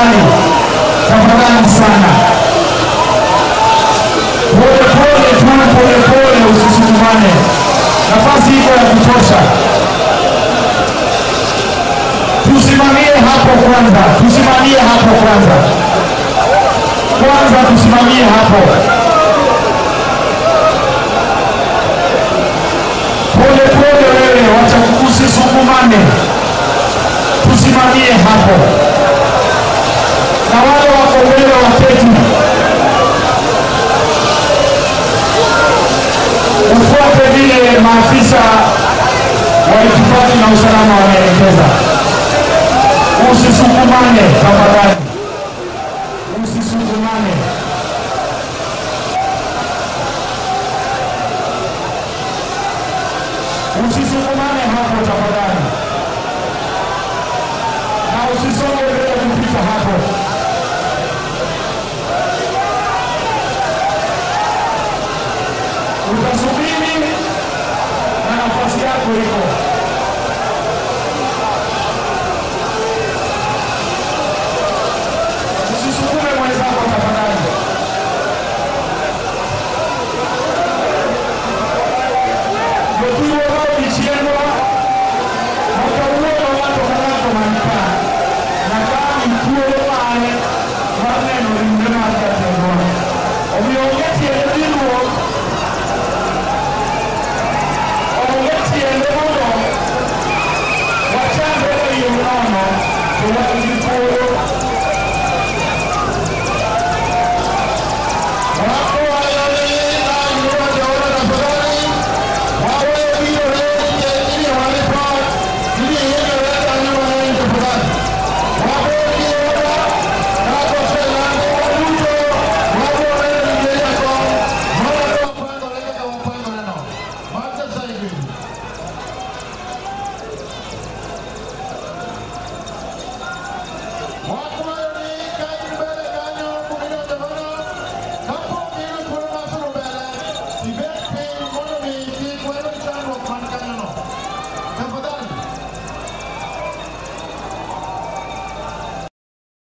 Tafadhali, tafadhali sana. Pole pole tu, pole pole, usisukumane. Nafasi iko ya kutosha. Tusimamie hapo kwanza, tusimamie hapo kwanza. Kwanza tusimamie hapo. Pole pole wewe, wacha usisukumane. Tusimamie hapo.